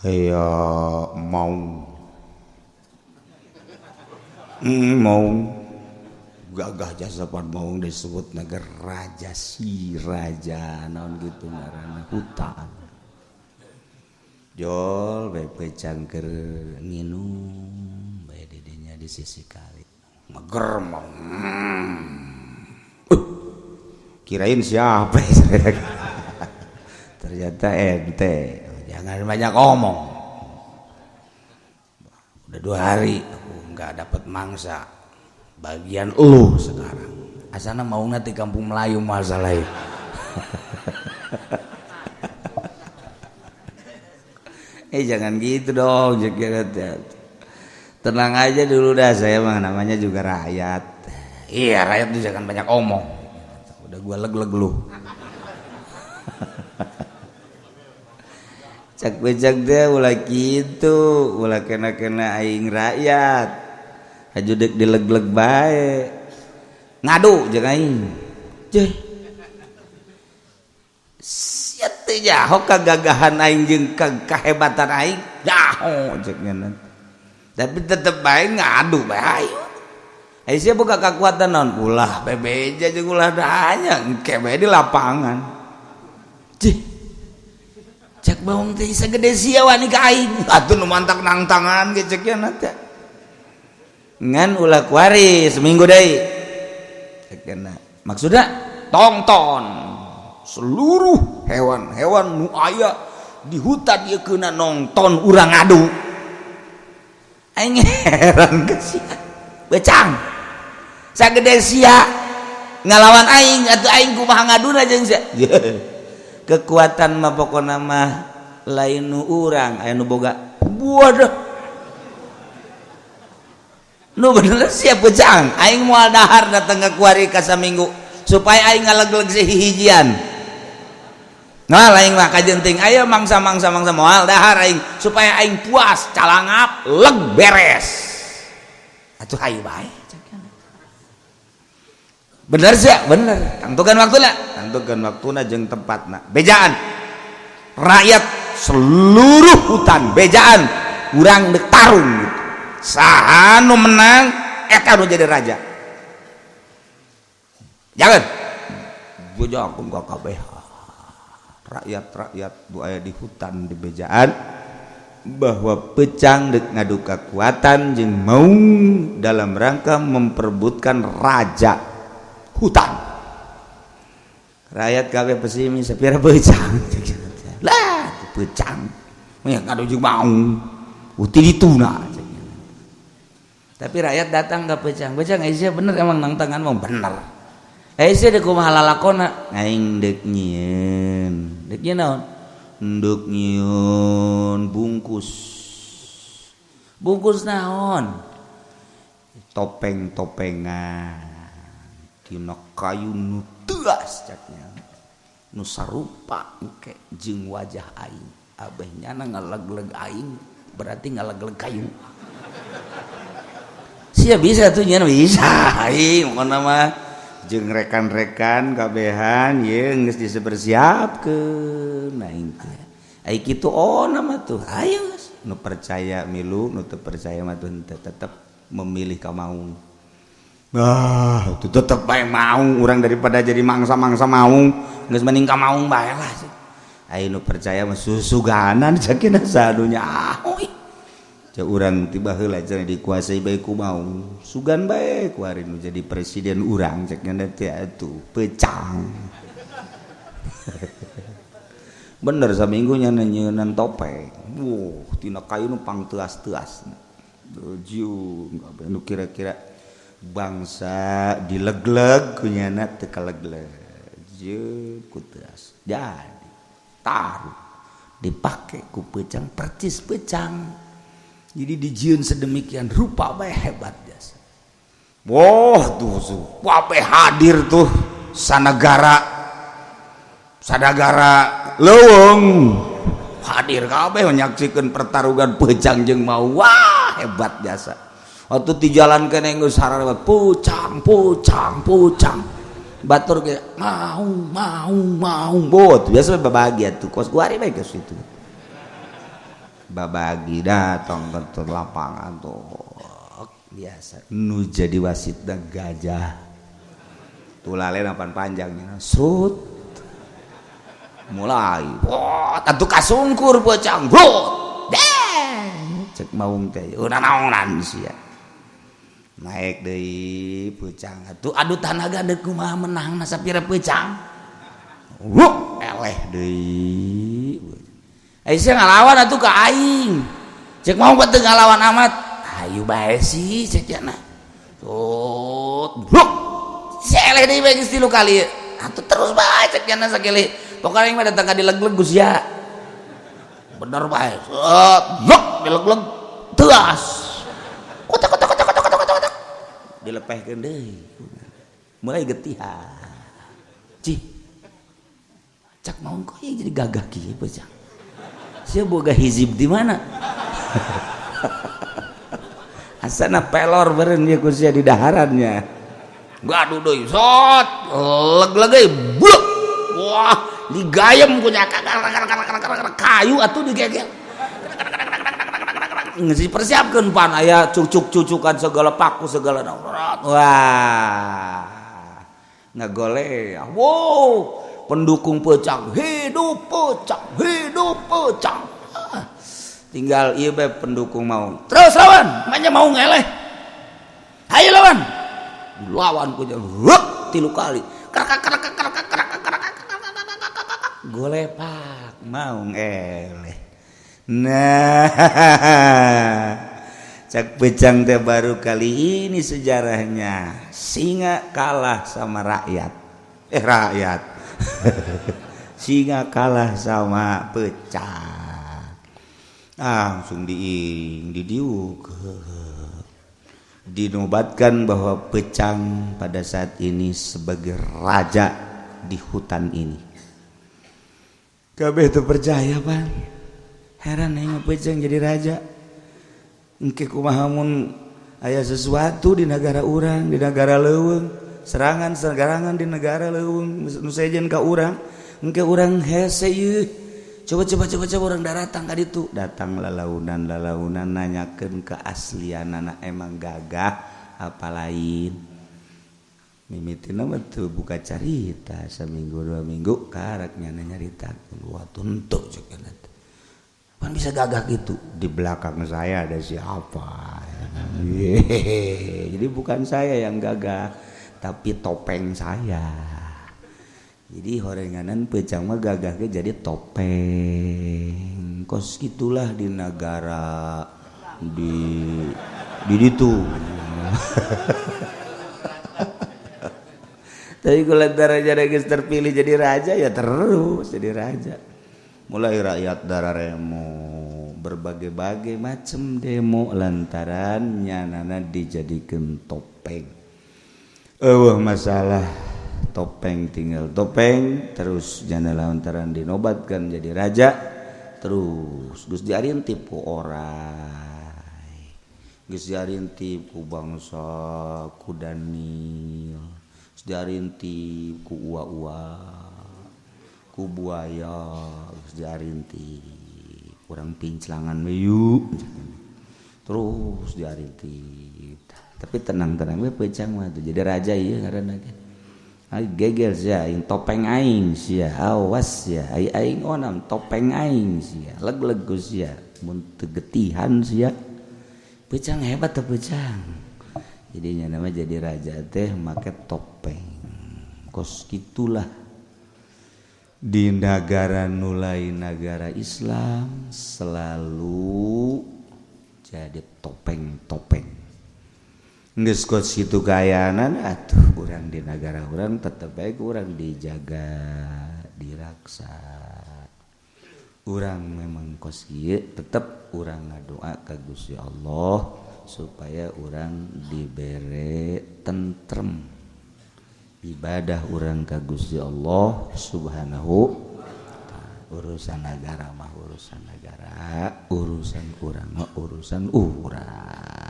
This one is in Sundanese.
Aya maung. Maung gagah jasa pan maung disebut naga raja si raja naon gitu ngaranna hutan. Jol bae pecang keur nginum bae didinya di sisi kali. Mager maung. Kirain siapa? Ternyata ente. Jangan banyak omong. Udah 2 hari aku nggak dapat mangsa. Bagian lu sekarang. Asana mau nanti kampung Melayu masalah. Jangan gitu dong. Tenang aja dulu dah, saya mah namanya juga rakyat. Iya, rakyat tuh jangan banyak omong. Udah gua leg-leg lu. Cak becak deh ulah gitu, ulah kena-kena aing rakyat. Haju dek dileg-leg bae. Ngadu jeung aing. Ceh. Sia teh jaho kagagahan aing jeung kahebatan aing. Jaho cek ngeunah. Tapi tetep bae ngadu bae aing. Ai sia boga kakuatan naon? Ulah bebeja jeung ulah danya engke bae di lapangan. Cih. Cek bawang teh sagede sia wani ka aing. Atuh nu mantak nangtangan ge cek nya teh. Ngan ulah kuari seminggu deui. Cek nya. Maksudna tongton seluruh hewan-hewan nu aya di hutan ieu keuna nonton urang ngadu. Aing heran ke sia. Becang. Sagede sia ngalawan aing atuh aing kumaha ngaduna jeung sia. Kekuatan mah pokona mah lain nu urang aya nu boga waduh nu bener sia pecang aing moal dahar datang ke kuari ka saminggu supaya aing ngalegleg hihijian nah aing mah kajenting ayo mangsa-mangsa mangsa moal dahar aing supaya aing puas calangap leg beres atuh hayu bae. Bener sih, bener. Tentukan waktuna, tentukan waktuna jeung tempatna. Bejaan. Rakyat seluruh hutan bejaan urang dek tarung gitu. Saha nu menang eta nu jadi raja. Jangan. Bejakeun ka kabeh. Rakyat-rakyat nu aya di hutan di bejaan bahwa pecang dek ngadu kekuatan jeung maung dalam rangka memperebutkan raja hutan. Rakyat kabeh pesimis sapira pecang. Lah, pecang. Nya ngadu jeung maung. Uti dituna. Tapi rakyat datang ke pecang. Pecang sia bener emang nang tangan mau bener. Sia deuk kumaha lalakona? Aing deuk nyieun. Deuk nyieun naon? Deuk nyieun bungkus. Bungkus naon? Topeng-topengan. Dina kayu nu teuas caknya nu sarupa engke jeung wajah aing abeh nyana ngalegleg aing berarti ngalegleg kayu sia bisa tuh nyana bisa aing pokona mah jeung rekan-rekan kabehan ye geus disebersiapkeun aing teh ai kitu oh nama tuh ayo geus nu percaya milu nu teu percaya mah tuh henteu tetep memilih ka maung. Ah, itu tetep bae maung urang daripada jadi mangsa-mangsa maung, geus mending ka maung bae lah. Aya nu percaya mah susuganan sakinah sadunya. Ah, oi. Cek urang tiba heula cenah dikuasai bae ku maung. Sugan bae kuari nu jadi presiden urang cek nya teh atuh pecang. Bener saminggu nya nyeunan topeng. Wuh, tina kayu nu pangteuas-teuas. Jiung kabeh nu kira-kira bangsa dilegleg kunyana teu kalegleg jeung ku teuas jadi taruh dipake ku pecang percis pecang jadi dijieun sedemikian rupa bae hebat jasa. Wah tuh wabe hadir tuh sanagara sanagara leuweung hadir kabeh menyaksikan pertarungan pecang jeung mau. Wah hebat jasa. Waktu di jalan kene geus sararewat pucang pucang pucang batur ge mau mau mau bot biasa babagia tuh kos kuari bae geus itu. Babagi datang ke lapangan tuh biasa nu jadi wasit da gajah tulale napan panjangnya srut mulai wah tentu kasungkur peucang bro deh cek maung teh udah naonan sia naik deui peucang atuh adu tanaga deuk kumaha menang na sapira peucang wuh eleh deui ai sia ngalawan atuh ka aing cek maung teu ngalawan amat ayu bae sih cek cenah tut bruk si eleh deui bae geus 3 kali atuh terus bae cek cenah sakali pokoknya aing mah datang ka dileg-leg geus ya bener bae set bruk dileg-leg teas kotak kotak kotak kotak kotak kotak dilepehkeun deui mulai getihan cih cak maung kok jadi gagah kieu peucang sia boga hizib di mana asana pelor beureun ieu ku sia di daharannya gaduh deui sot leg-leg euy bluk wah digayem ku nya kayu atuh digegel geus dipersiapkeun pan aya cucuk-cucukan segala paku segala wah ngagoleh wow pendukung peucang hidup peucang hidup peucang tinggal ieu bae pendukung mau terus lawan manya mau ngeleh hayu lawan lawan ku 3 kali krak krak krak krak krak golepak mau ngeleh nah cak peucang teh baru kali ini sejarahnya singa kalah sama rakyat rakyat singa kalah sama peucang langsung diing didiuk dinobatkan bahwa peucang pada saat ini sebagai raja di hutan ini. Kabeh teu percaya pan heran aing peucang jadi raja engke kumaha mun aya sesuatu di negara urang di negara leuweung serangan serangan di negara leuweung nu sejen ka urang engke urang hese ieu coba coba coba coba orang daratang ka ditu datang lalaunan lalaunan nanyakeun keaslianana emang gagah apa lain mimitina mah teu buka carita saminggu 2 minggu karak nyana nyarita wah tuntuk cek pan bisa gagah gitu di belakang saya ada siapa. Jadi bukan saya yang gagah tapi topeng saya. Jadi horenganan peucang mah gagah ge jadi topeng kos gitulah di negara di ditu. Tapi kalau raja geus terpilih jadi raja ya terus jadi raja. Mulai rakyat dararemo berbagai-bagai macam demo lantaran nyanana dijadikan topeng. Eueuh masalah topeng tinggal topeng terus jana lantaran dinobatkan jadi raja terus geus diarintip ku orai geus diarintip ku bangsa ku Daniel geus diarintip ku ua-ua ku buaya geus diarintip urang pinclangan we yuk terus diarintip tapi tenang-tenang we peucang mah jadi raja ieu ngaranna ge. Ai gegel sia aing topeng aing sia awas sia ai aing onam topeng aing sia leg-leg ku sia mun teu getihan sia peucang hebat teh peucang jadinya nama jadi raja teh make topeng kos kitulah di negara nulai negara Islam selalu jadi topeng-topeng geus kos kitu kaayaanan atuh urang di negara urang tetep bae urang dijaga diraksa urang memang kos kieu tetep urang ngadoa ka Gusti Allah supaya urang dibere tentrem ibadah urang ka Gusti Allah Subhanahu wa ta'ala. Urusan negara mah urusan negara, urusan urang mah urusan urang.